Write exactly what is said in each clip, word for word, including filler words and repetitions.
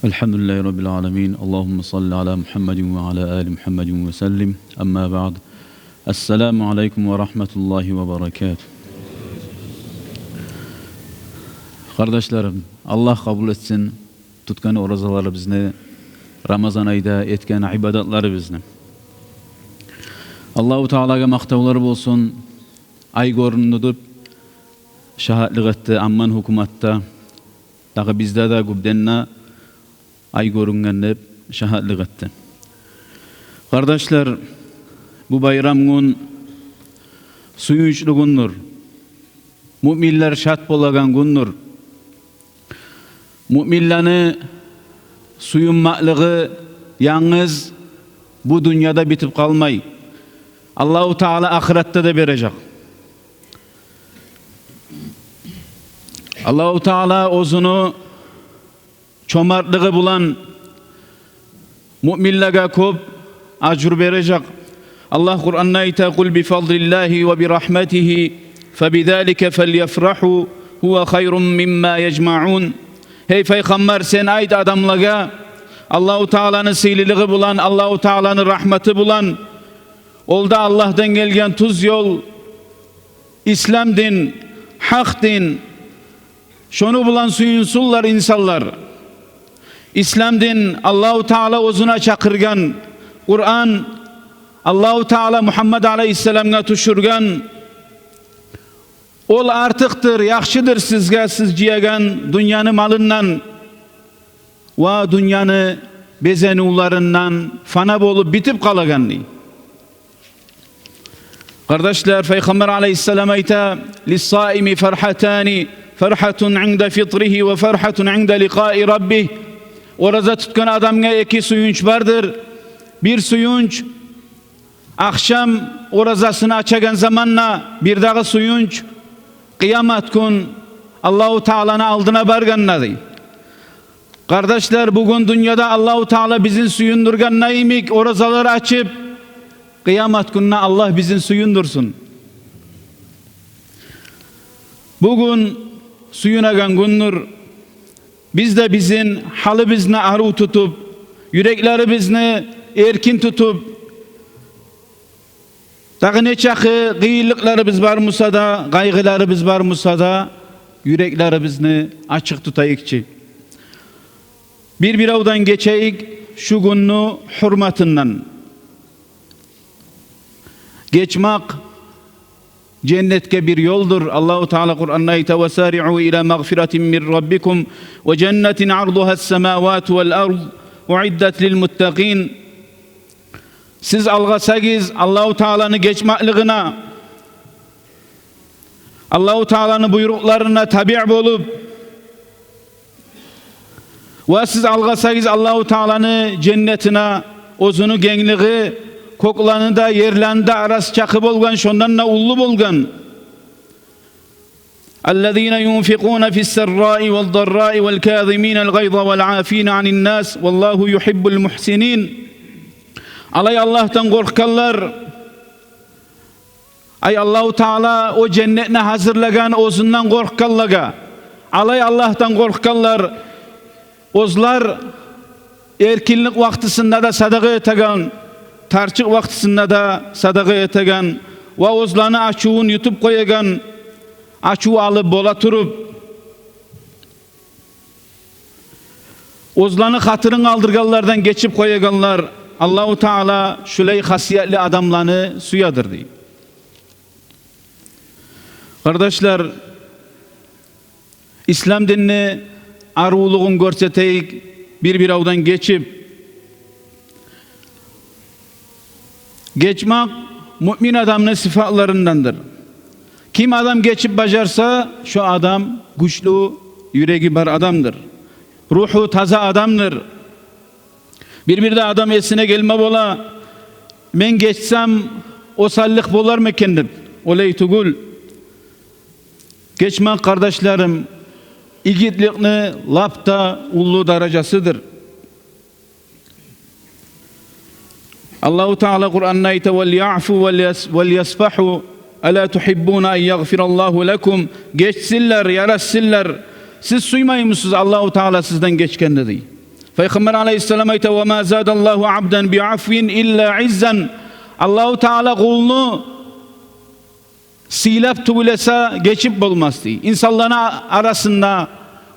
الحمد لله رب العالمين. اللهم صل على محمد وعلى آل محمد وسلم. أما بعد. السلام عليكم ورحمة الله وبركاته. Къардашларым, Аллагь къабул этсин тутгъан оразаларыбызны, Рамазан айда этген ибадатларыбызны. Аллагьу Таалагъа макътавлар болсун, ай гёрюндю деп шагьатлыкъ этди, амман гьукуматда, дагъы бизде де гюбденде ай гёрюнген деп шагьатлыкъ этди. Къардашлар, бу байрам гюн сююнчлю гюндюр. Муъминлер шат болагъан гюндюр. Муъминлени сююнмакълыгъы янгыз бу дюньяда битип къалмай. Аллагьу Таала ахыратда да бережек. Аллагьу Таала оьзюню чомартлыгъы булан муъминлеге кёп ажру бережек. Аллагь Къуранда айта: قل بفضل الله وبرحمته فبذلك فليفرحوا هو خير مما يجمعون. Гьей Пайхаммар, сен айт адамлагъа: Аллагьу Тааланы сыйлылыгъы булан, Аллагьу Тааланы рагьматы булан, ол да Аллагьдан гелген тюз ёл, ислам дин, гьакъ дин, шону булан сююнсюнлер инсанлар. Ислам дин Аллагьу Таала оьзюне чакъыргъан, Къуран Аллагьу Таала Мугьаммад алайгьиссаламгъа тюшюрген, ол артыкъдыр, яхшыдыр сизге сиз жыягъан дюньяны малындан ва дюньяны безенивлеринден, фана болуп битип къалагъан, дей. Къардашлар, Пайхаммар алайгьиссалам айта: للصائم فرحتان، فرحة عند فطره وفرحة عند لقاء ربه. Ораза тутгъан адамгъа эки сююнч бардыр. Бир сююнч ахшам оразасын ачагъан заманда, бирдагъы сююнч къыямат гюн Аллагьу Тааланы алдына баргъанда, дей. Къардашлар, бугюн дюньяда Аллагьу Таала бизин сююндюргенде йимик, оразалар ачып, къыямат гюнде Аллагь бизин сююндюрсюн. Бугюн сююнеген гюндюр. Биз де бизин гьалыбызны арив тутуп, юреклерибизни эркин тутуп, дагъы нечакъы къыйынлыкъларыбыз бар буса да, къайгъыларыбыз бар буса да, юреклерибизни ачыкъ тутайыкъ чы. Бир-биревден гечейик шу гюнню гьюрметинден. Гечмек женнетге бир ёлдур. Аллагьу Таала Къуранда айта: وسارعوا إلى مغفرة من ربكم وجنة عرضها السماوات والأرض أعدت للمتقين. Сиз алгъасагъыз Аллагьу Тааланы гечмеклигине, Аллагьу Тааланы буйрукъларына табиъ болуп, ва сиз алгъасагъыз Аллагьу Тааланы женнетине, оьзюню генглиги кёклени де, ерлени де арасы чакъы болгъан, шондан да уллу болгъан. الذين ينفقون في السراء والضراء والكاظمين الغيظ والعافين عن الناس والله يحب المحسنين. Алай Аллагьдан къоркъгъанлар, ай Аллагьу Таала о женнетни гьазирлагъан оьзюнден къоркъгъанлагъа. Алай Аллагьдан къоркъгъанлар, оьзлер эркинлик вакътисинде де садагъа этеген, тарчыкъ вакътисинде де садагъа этеген ва оьзлени ачувун ютуп къоягъан, ачув алып бола туруп, оьзлени хатирин къалдыргъанлардан гечип къоягъанлар, Аллагьу Таала шулай хасиятлы адамланы сюедир, дей. Къардашлар, ислам динни аривлугъун гёрсетейик, бир-биревден гечип. Гечмек муъмин адамны сыфатларындандыр. Ким адам гечип бажарса, шо адам гючлю юреги бар адамдыр. Ругьу таза адамдыр. Бир-бирде адам эсине гелме бола: «Мен гечсем, осаллыкъ болармы экен?» — деп. Олай тюгюл. Гечмек, къардашларым, игитликни лап да уллу даражасыдыр. Аллагьу Таала Къуранда айта: «وليعفوا وليص-، وليصفحوا ألا تحبون أن يغفر الله لكم». Гечсинлер, ярашсынлар. Сиз сюймеймисиз Аллагьу Таала сизден гечгенни, дей. Пайхаммар алайгьиссалам айта: «Ва ма задаллагьу абдан би афвин илла иззан». Аллагьу Таала къулну сыйлап тюгюл эсе гечип болмас, дей. Инсанланы арасында,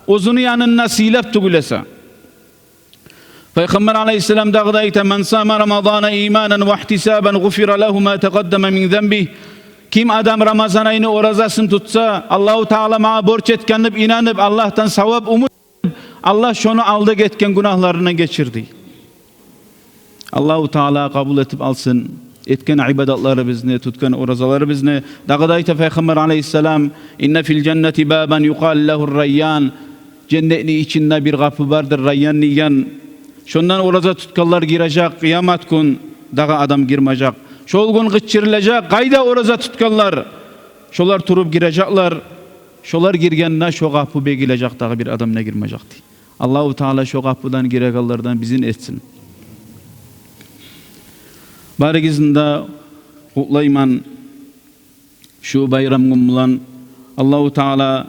оьзюню янында сыйлап тюгюл эсе. Пайхаммар алайгьиссалам дагъы да айта: «Ман сама рамадана иманан ва ихтисабан гъуфира лагьу ма такъаддама мин занбигь». Ким адам рамазан айны оразасын тутса, Аллагьу Таала магъа борч этген деп инанып, Аллагьдан савап умут, Аллагь шону алда гетген гюнагьларындан гечирди. Аллагьу Таала къабул этип алсын этген ибадатларыбызны, тутгъан оразаларыбызны. Дагъы да айта Пайхаммар алайгьиссалам: «Инна фил жаннати бабан юкъалу лагьу Райян». Женнетни ичинде бир къапу бардыр, Райян деген. Шондан ораза тутгъанлар гирежек къыямат гюн, дагъы адам гирмежек. Шол гюн къычырылажакъ: «Къайда ораза тутгъанлар?» Шолар туруп гирежеклер. Шолар гиргенде шо къапу бегилежек, дагъы бир адам да гирмежек, дей. Аллагьу Таала шо къапудан гирегенлерден бизин этсин. Барыгъызны да къутлайман шу байрам гюн булан. Аллагьу Таала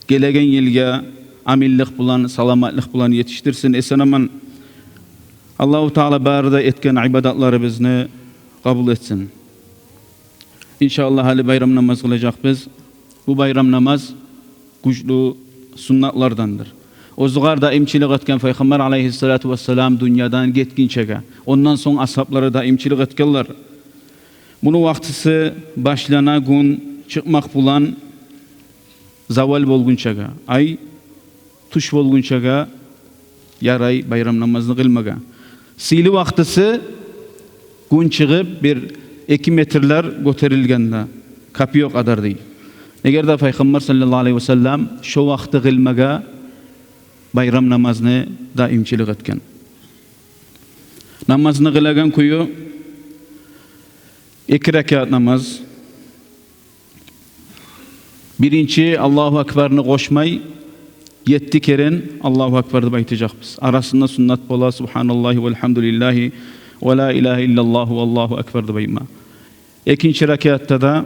гелеген йылгъа аминлик булан, саламатлыкъ булан етишдирсин эсен-аман. Аллагьу Таала бары да этген ибадатларыбызны къабул этсин. Иншааллагь, гьали байрам намаз къылажакъбыз. Бу байрам намаз гючлю суннатлардандыр. Оьзюгер даимчилик этген Пайхаммар алайгьиссалату вассалам дюньядан гетгинчеге, ондан сонг асгьаблары даимчилик этгенлер. Муну вакътиси башлана гюн чыкъмакъ булан, завал болгъунчагъа, ай тюш болгъунчагъа ярай байрам намазны къылмагъа. Сыйлы вакътиси гюн чыгъып бир эки метрлер гётерилгенде, копьё къадар, дей. Эгер де Пайхаммар саллаллагьу алайгьи васаллам шо вакъти къылмагъа байрам намазны даимчилик этген. Намазны къылагъан кюю: эки ракаат намаз, биринчи Аллагьу акбарны къошмай, етти керен Аллагьу акбар деп айтажакъбыз. Арасында суннат бола: «Субгьаналлагьи валгьамдулиллагьи ва ла илагьа иллаллагьу валлагьу акбар» деп айтма. Экинчи ракаатда да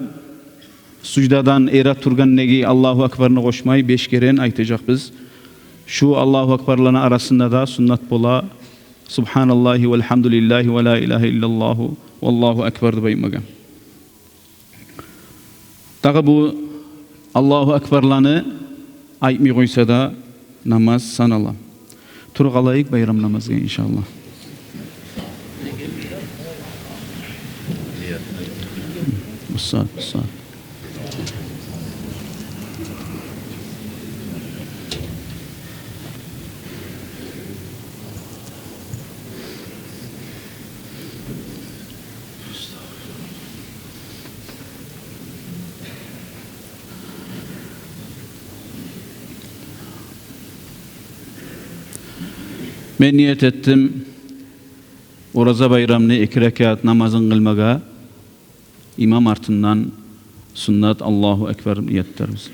суждадан эретургъан неги Аллагьу акбарны къошмай, беш керен айтажакъбыз. Шу Аллагьу акбарланы арасында да суннат бола: «Субгьаналлагьи валгьамдулиллагьи ва ла илагьа иллаллагьу валлагьу акбар» деп айтмагъа. Дагъы бу Аллагьу акбарланы айтмай къойса да, намаз санала. Туруп къалайыкъ байрам намазгъа, иншааллагь. Бусагьат, бусагьат. Мен ният этдим ораза байрамны эки ракаат намазын къылмагъа, имам артындан суннат Аллагьу акбар ният этербиз.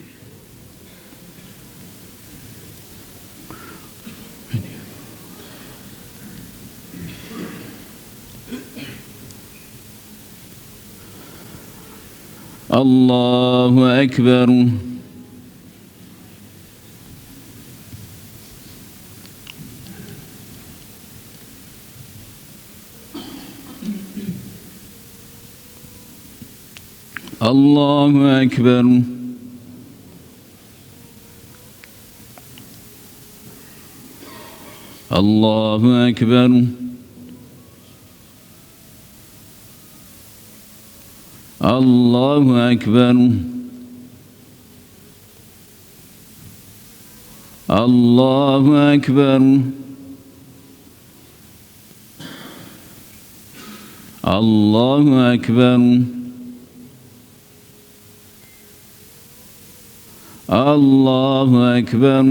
Аллагьу акбар. Аллагьу акбар. Аллагьу акбар. Аллагьу акбар. Аллагьу акбар. Аллагьу акбар. Аллагьу акбар.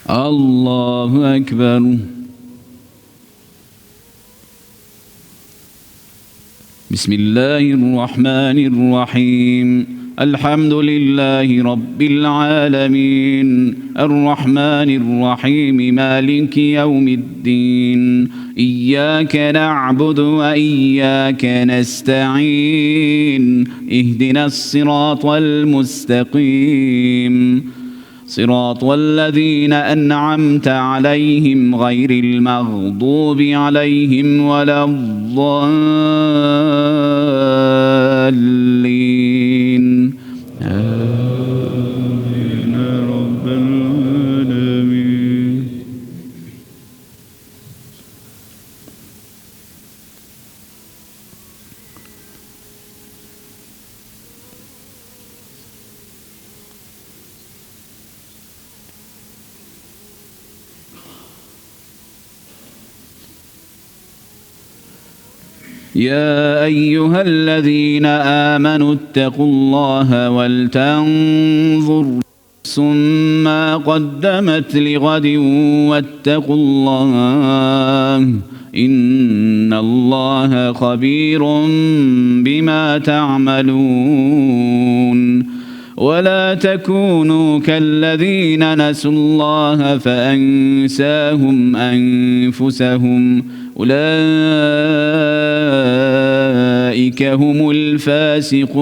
Аллагьу акбар. بسم الله الرحمن الرحيم. الحمد لله رب العالمين. الرحمن الرحيم. مالك يوم الدين. إياك نعبد وإياك نستعين. اهدنا الصراط المستقيم. صراط الذين أنعمت عليهم غير المغضوب عليهم ولا الضالين. آمين رب العالمين. يا أيها الذين آمنوا اتقوا الله ولتنظر نفس ما قدمت لغد واتقوا الله إن الله خبير بما تعملون. ولا تكونوا كالذين نسوا الله فأنساهم أنفسهم أولئك هم الفاسقون.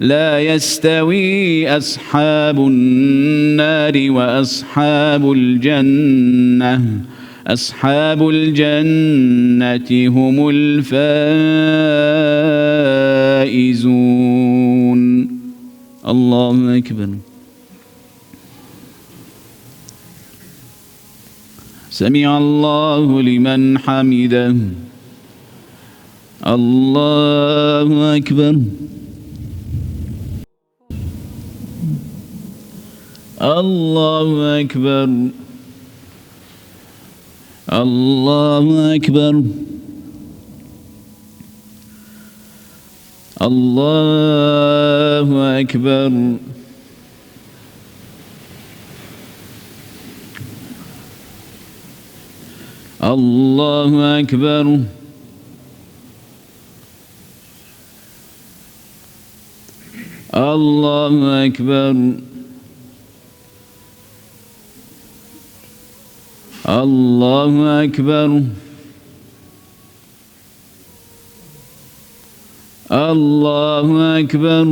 لا يستوي أصحاب النار وأصحاب الجنة. أصحاب الجنة هم الفائزون. الله أكبر. سمع الله لمن حمده. الله أكبر. الله أكبر. الله أكبر. الله أكبر. الله أكبر. الله أكبر. الله أكبر. الله أكبر.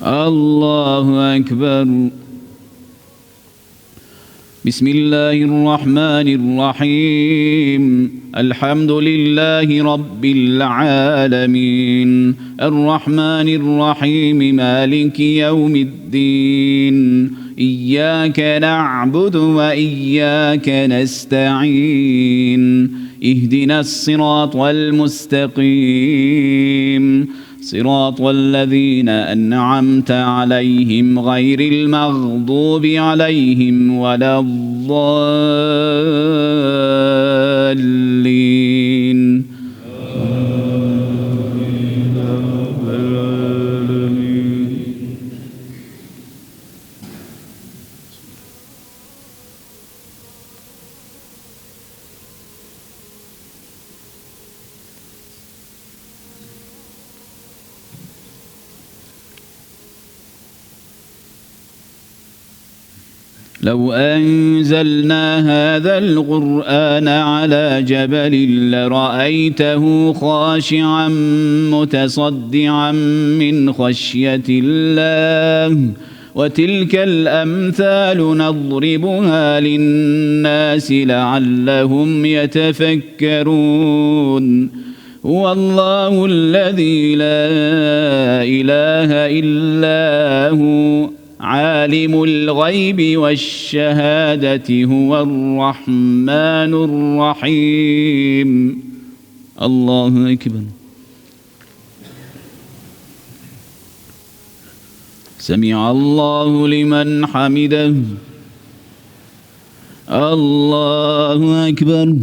الله أكبر. بسم الله الرحمن الرحيم. الحمد لله رب العالمين. الرحمن الرحيم. مالك يوم الدين. إياك نعبد وإياك نستعين. اهدنا الصراط المستقيم. صراط الذين أنعمت عليهم غير المغضوب عليهم ولا الضالين. لو أنزلنا هذا القرآن على جبل لرأيته خاشعا متصدعا من خشية الله. وتلك الأمثال نضربها للناس لعلهم يتفكرون. هو الله الذي لا إله إلا هو عالم الغيب والشهادة هو الرحمن الرحيم. الله أكبر. سمع الله لمن حمده. الله أكبر.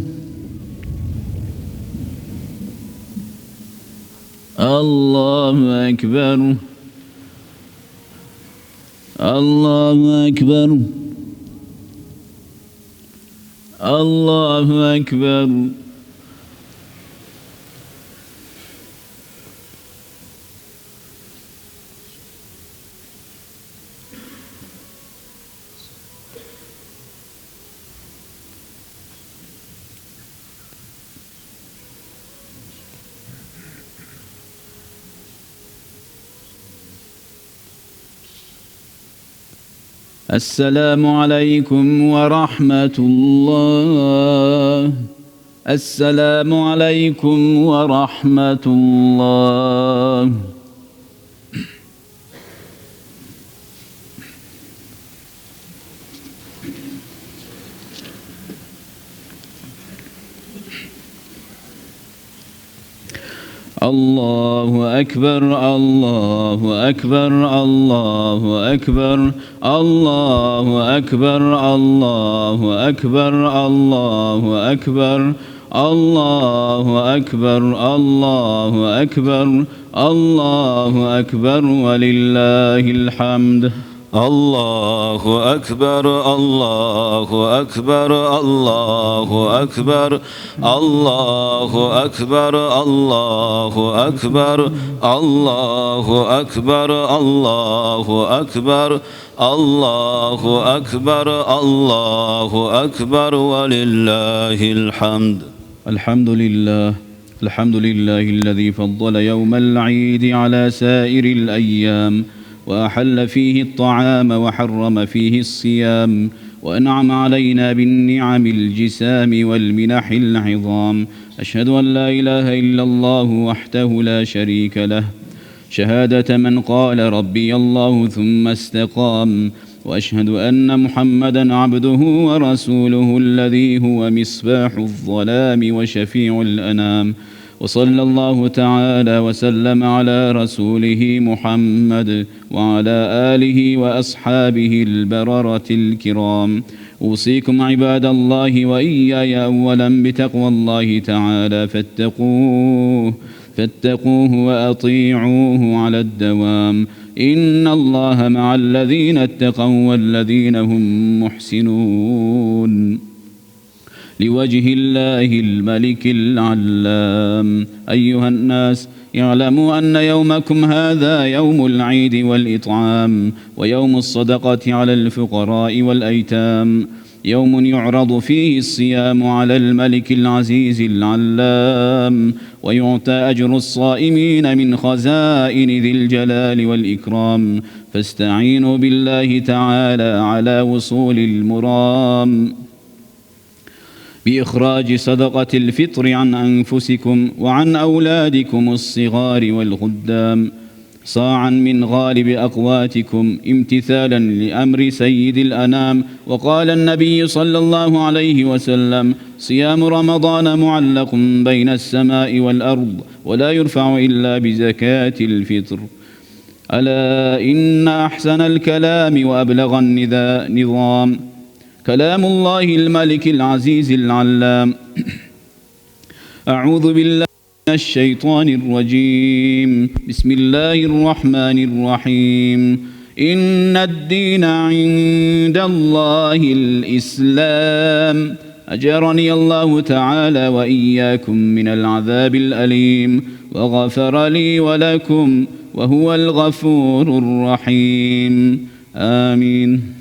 الله أكبر. الله أكبر. الله أكبر. السلام عليكم ورحمة الله. السلام عليكم ورحمة الله. الله أكبر، الله أكبر، الله أكبر، الله أكبر، الله أكبر، الله أكبر، الله أكبر، الله أكبر، الله أكبر، ولله الحمد. الله أكبر، الله أكبر، الله أكبر، الله أكبر، الله أكبر، الله أكبر، الله أكبر، الله أكبر، الله أكبر، ولله الحمد. الحمد لله. الحمد لله الذي فضل يوم العيد على سائر الأيام، وأحل فيه الطعام وحرم فيه الصيام، وأنعم علينا بالنعم الجسام والمنح العظام. أشهد أن لا إله إلا الله وحده لا شريك له، شهادة من قال ربي الله ثم استقام، وأشهد أن محمدا عبده ورسوله الذي هو مصباح الظلام وشفيع الأنام. وصلى الله تعالى وسلم على رسوله محمد وعلى آله وأصحابه البررة الكرام. أوصيكم عباد الله وإياي أولا بتقوى الله تعالى، فاتقوه، فاتقوه وأطيعوه على الدوام. إن الله مع الذين اتقوا والذين هم محسنون. لوجه الله الملك العلام. أيها الناس، اعلموا أن يومكم هذا يوم العيد والإطعام، ويوم الصدقة على الفقراء والأيتام، يوم يعرض فيه الصيام على الملك العزيز العلام، ويعطى أجر الصائمين من خزائن ذي الجلال والإكرام، فاستعينوا بالله تعالى على وصول المرام بإخراج صدقة الفطر عن أنفسكم وعن أولادكم الصغار والخدام، صاعا من غالب أقواتكم، امتثالا لأمر سيد الأنام. وقال النبي صلى الله عليه وسلم: صيام رمضان معلق بين السماء والأرض، ولا يرفع إلا بزكاة الفطر. ألا إن أحسن الكلام وأبلغ النذا-، نظام كلام الله الملك العزيز العلام. أعوذ بالله من الشيطان الرجيم. بسم الله الرحمن الرحيم. إن الدين عند الله الإسلام. أجارني الله تعالى وإياكم من العذاب الأليم، وغفر لي ولكم، وهو الغفور الرحيم. آمين.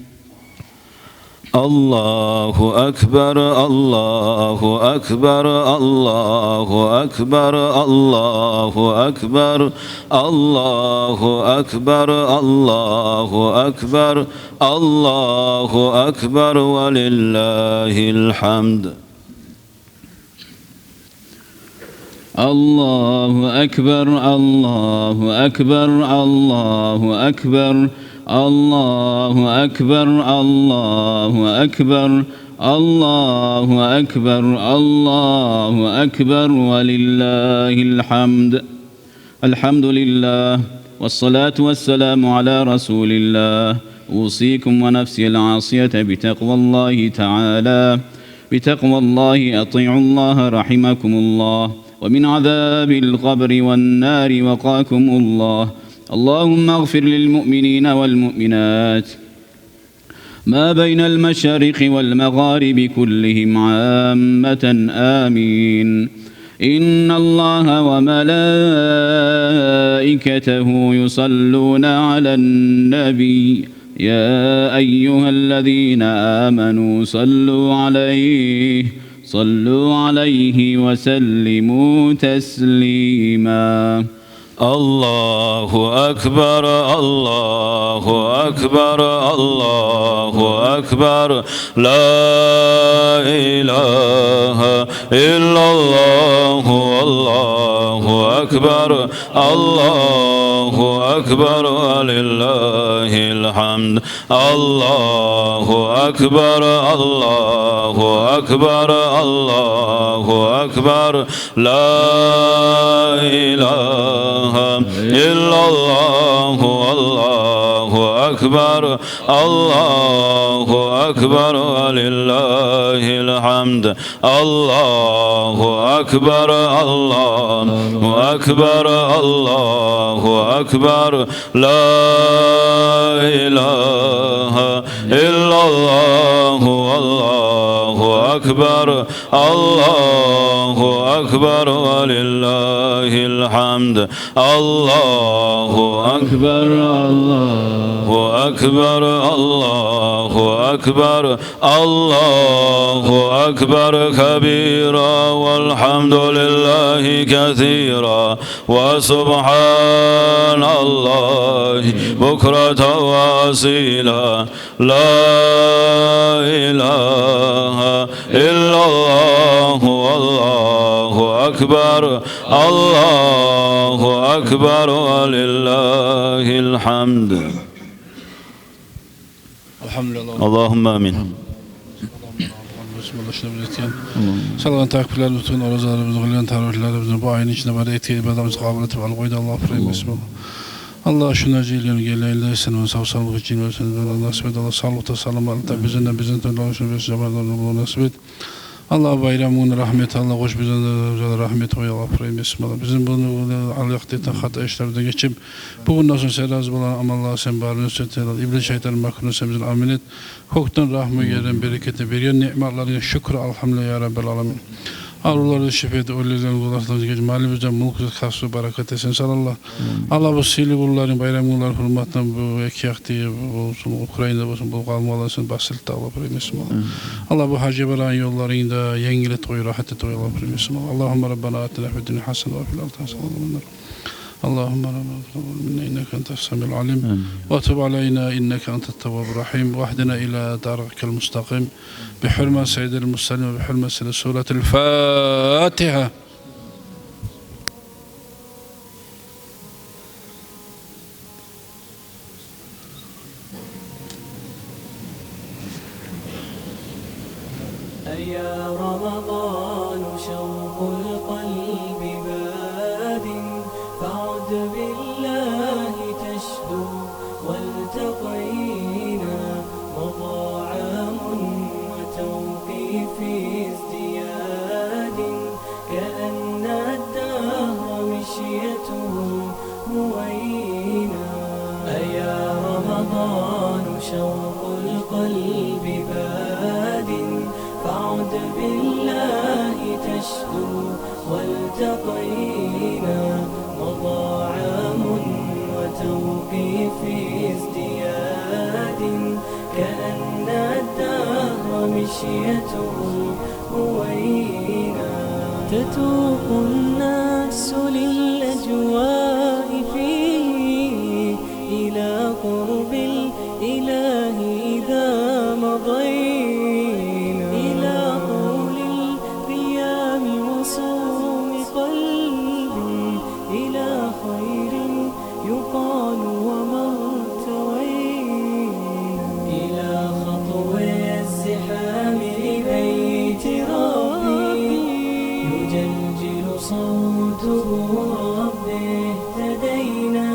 الله أكبر، الله أكبر، الله أكبر، الله أكبر، الله أكبر، الله أكبر، الله أكبر، ولله الحمد. الله أكبر، الله أكبر، الله أكبر، الله أكبر، الله أكبر، الله أكبر، الله أكبر، ولله الحمد. الحمد لله، والصلاة والسلام على رسول الله. أوصيكم ونفسي العاصية بتقوى الله تعالى، بتقوى الله، أطيعوا الله رحمكم الله، ومن عذاب القبر والنار وقاكم الله. اللهم اغفر للمؤمنين والمؤمنات ما بين المشارق والمغارب كلهم عامة. آمين. إن الله وملائكته يصلون على النبي، يا أيها الذين آمنوا صلوا عليه، صلوا عليه وسلموا تسليما. الله أكبر، الله أكبر، الله أكبر. لا إله إلا الله، الله أكبر، الله أكبر، ولله الحمد. الله أكبر، الله أكبر، الله أكبر. لا إله إلا الله، الله أكبر، الله أكبر، ولله الحمد. الله أكبر، الله أكبر، الله أكبر. لا إله إلا الله، والله أكبر، الله أكبر، ولله الحمد. الله أكبر، الله أكبر، الله أكبر، الله أكبر كبيرا، والحمد لله كثيرا، وسبحان الله بكرة وأصيلا. لا إله إلا الله، والله أكبر، الله أكبر، ولله الحمد. Алгьамдулиллагь. Аллагьумма амин. Салгъан такбирлерибизни, оразаларыбызны, къылгъан таравигьлерибизни, бу айны ичинде бар этген ибадатыбызны къабул этип алып къойду, Аллагь, Аллагь. Аллагь, шунда жыйылгъан гелейли, сен ону сав-саламат жыйын берсин, насип эт, Аллагь, савлукъда, саламатлыкъда, бизин де, бизин тюрлю ишин берсин, жамаатланы болур насип эт. Аллагь, байрам гюню рагьмат, Аллагь, къош бизин де, бизин де рагьмат къой, Аллагь, рагьмат этсин, Аллагь. Бизин буну алъякъда этген хата ишлерден гечип, бугюнден сонг сен рази болагъан амаллар сен барын этсин, Аллагь. Иблис, шайтан макрун сен бизин амин эт. Кёкден рагьму, ерден берекетни берген ниъматларынга шюкюр, алгьамдулиллагь, я Раббил аламин. Аврулардан шифа эт, оьлюлерден гюнагьлардан геч, малыбыздан, мюлкюбюзден касбу баракат этсин, Аллагь. Аллагь, бу сыйлы гюнлерин, байрам гюнлер гьюрметинден бу эки якъда болсун, Украинада болсун, бу къалмагъанлар сен басылтда, Аллагь, бир эмес, Аллагь. Аллагь, бу гьажгъа барагъан ёлларынгда енгил эт къой, рагьат эт къой, Аллагь, бир эмес, Аллагь. اللهم ربنا آتنا في الدنيا حسنة وفي الآخرة حسنة وقنا عذاب النار. اللهم ربنا تقبل منا إنك أنت السميع العليم. آمين. وتب علينا إنك أنت التواب الرحيم. واهدنا إلى طريقك المستقيم. بحرمة سيد المرسلين وبحرمة سيد سورة الفاتحة. أيا رمضان شوق القلب باد، فعد بالله تشدو والتقينا، مضى عام وتوقيفي ازدياد، كأن الدهر مشيته هوينا. أيا رمضان شوق القلب باد، فعد بالله تشدو والتقينا، مضى عام وتوقيفي ازدياد، كأن الدهر مشيته هوينا. تتوق الناس للأجواء فيه، إلى قرب الإله إذا مضينا، إلى طول القيام وصوم قلب، إلى خير يقال وما ارتوينا، إلى خطو الزحام لبيت ربي، يجلجل صوته رب اهتدينا،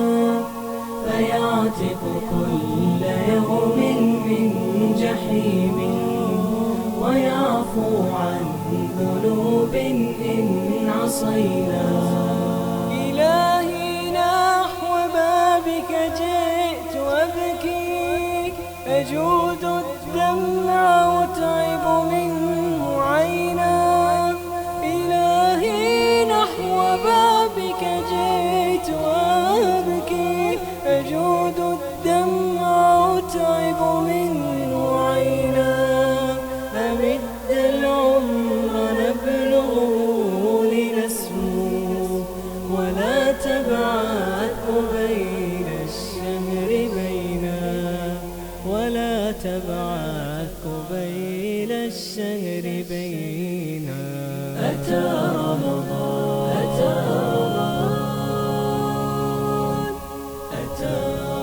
فيعتق كل يوم من جحيم، ويعفو عن ذنوب إن عصينا. إلهي نحو بابك جئت أبكي، أجود الدمع وأتعب منه عينا. إلهي نحو بابك جئت أبكي، أجود الدمع وأتعب منه عينا. أمد العمر نبلغ لنسمو، ولا تبعث تبعث قبيل الشهر بينا. أتى رمضان، أتى رمضان، أتى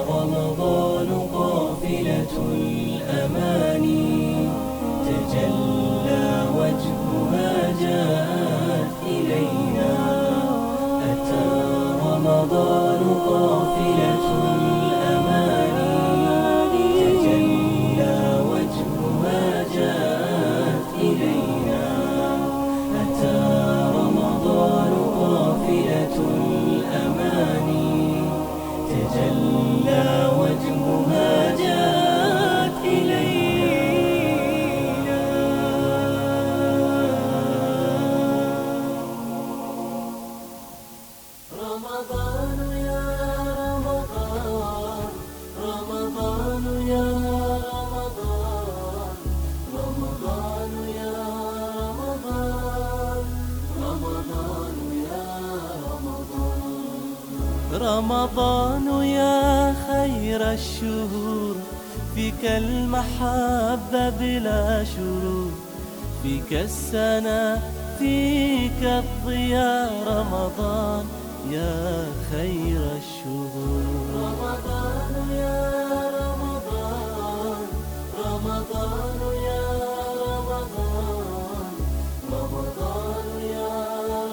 رمضان قافلة الأماني، تجلى وجهها جاءت إلينا. أتى رمضان قافلة الأماني، تجلى وجهها جاءت إلينا. أتى رمضان قافلة الأماني، تجلى وجهها جاءت إلينا. رمضان يا رمضان، رمضان يا رمضان، رمضان يا رمضان، رمضان يا رمضان. رمضان يا خير الشهور، فيك المحبة بلا شرور، فيك السنة، فيك الضياء. رمضان يا خير الشهور. رمضان يا رمضان، رمضان يا رمضان، رمضان يا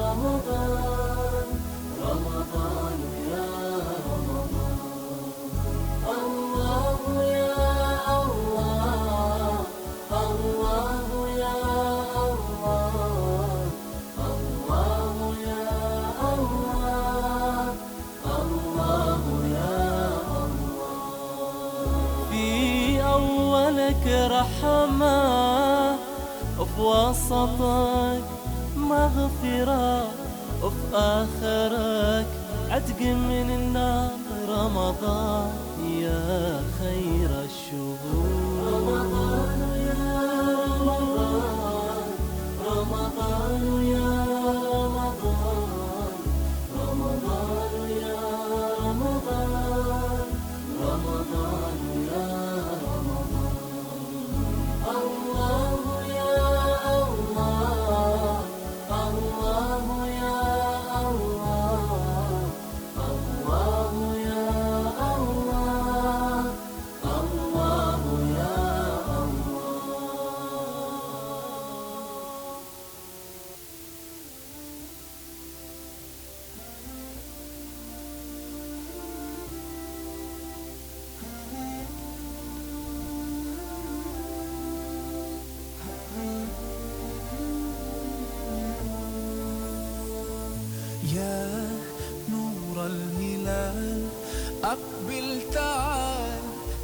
رمضان، رمضان يا رمضان. الله يا الله، الله يا الله، الله يا الله، الله يا الله. في أولك رحمة، وفي وسطك مغفرة، وفي آخرك عتق من النار. رمضان يا خير الشهور. رمضان يا رمضان، رمضان يا رمضان، رمضان يا رمضان، رمضان يا رمضان. الله يا الله، الله يا الله، الله يا الله، الله يا الله. يا نور الهلال، أقبل تعال،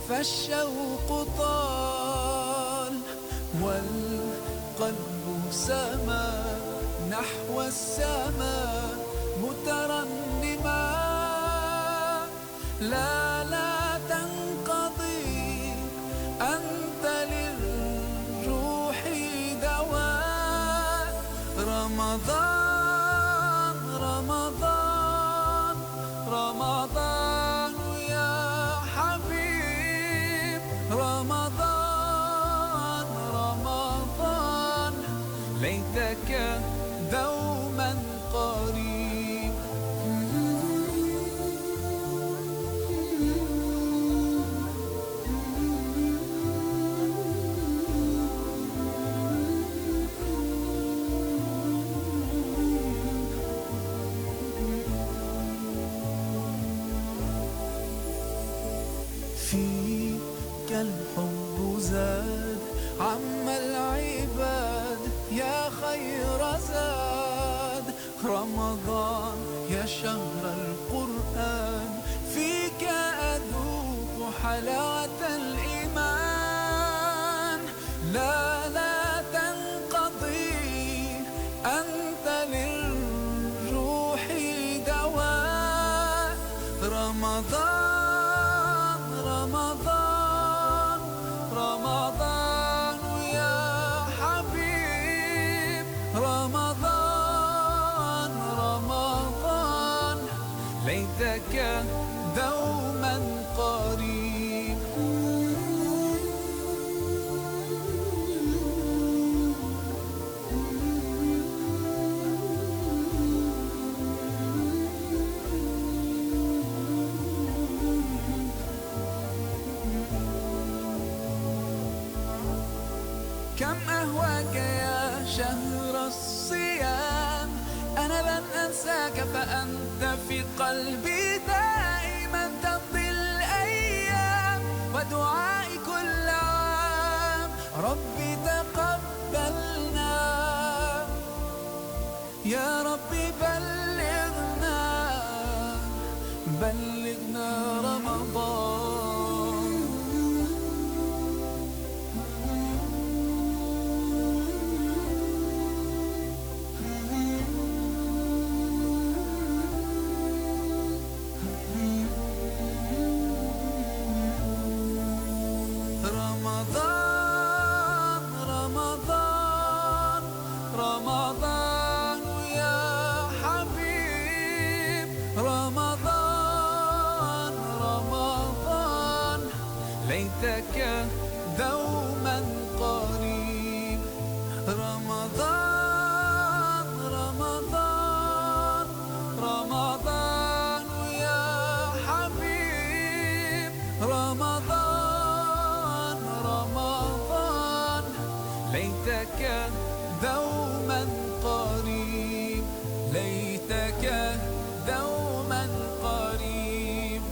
فالشوق طال، والقلب سما نحو السماء مترنما. لا، لا تنقضي، أنت للروح دواء. رمضان، رمضان، رمضان يا حبيب، رمضان، رمضان، ليتك دوما قريب. فيك الحب زاد عم العباد، يا خير زاد. رمضان يا شهر القرآن، فيك أذوق حلاوة الإيمان. لا، لا تنقضي، أنت للروح دواء. رمضان، رمضان، رمضان يا حبيب، رمضان، رمضان، ليتك دوما قريب. كم أهواك يا شهر الصيام، أنا لن أنساك فأنت في قلبي دائما تمضي الأيام، ودعائي كل عام ربي تقبلنا. يا ربي بلغنا، بلغنا رمضان. رمضان، رمضان، رمضان يا حبيب، رمضان، رمضان، ليتك دوما قريب. رمضان، رمضان، رمضان يا حبيب، رمضان، رمضان، ليتك دوما قريب، ليتك دوما قريب.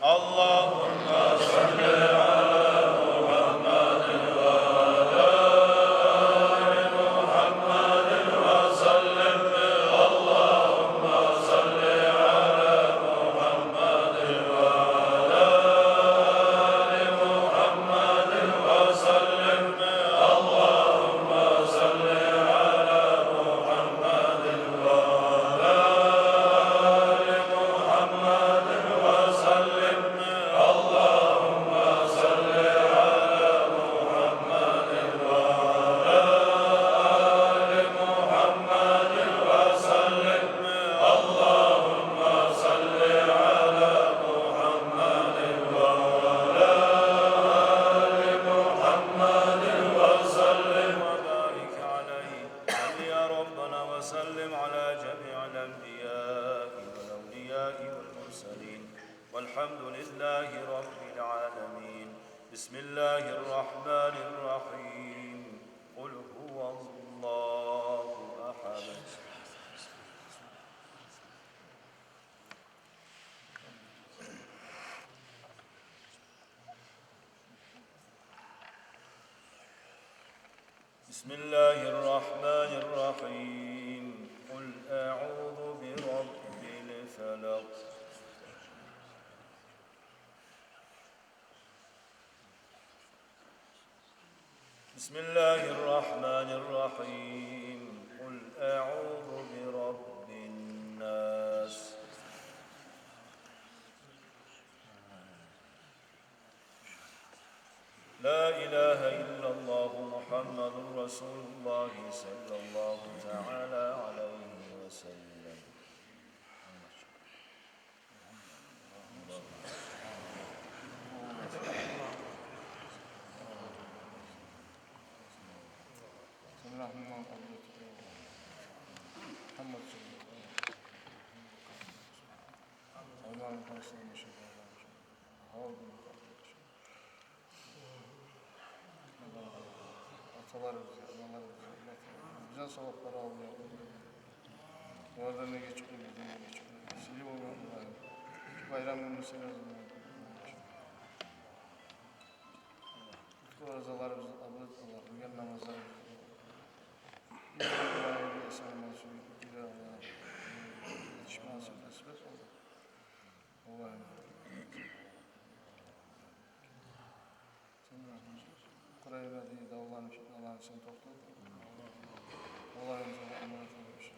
اللهم صل على محمد وعلى آل محمد وسلم. اللهم صل على محمد وعلى آل محمد وسلم. اللهم صل على محمد وعلى آل محمد وسلم. اللهم صل على محمد وعلى آل محمد وسلم. اللهم صل على محمد وعلى آل محمد وسلم. وبارك عليه. صل يا ربنا وسلم على جميع الأنبياء والأولياء والمرسلين. والحمد لله رب العالمين. بسم الله الرحمن الرحيم. قل هو الله أحد. بسم الله الرحمن الرحيم. قل أعوذ برب الفلق. بسم الله الرحمن الرحيم. قل أعوذ برب الناس. لا إله إلا الله محمد رسول الله صلى الله تعالى عليه وسلم. Аталарыбызгъа, аналарыбызгъа, бизин саваплар алып, олардан да гечип, бизин де гечип, сыйлы болгъан Аллагьым. Шу байрам гюнюн сен оьзюнг оразаларыбызны къабул эт, Аллагь, къылгъан намазларыбызны. Эсен-аман сюйген кюйде, Аллагь, етишмеге насип эт, Аллагь. Аллагьым. Сен Украинадагъы давланы, фитналаны сен токътат. Аллагьым, сагъа аманат этип, шу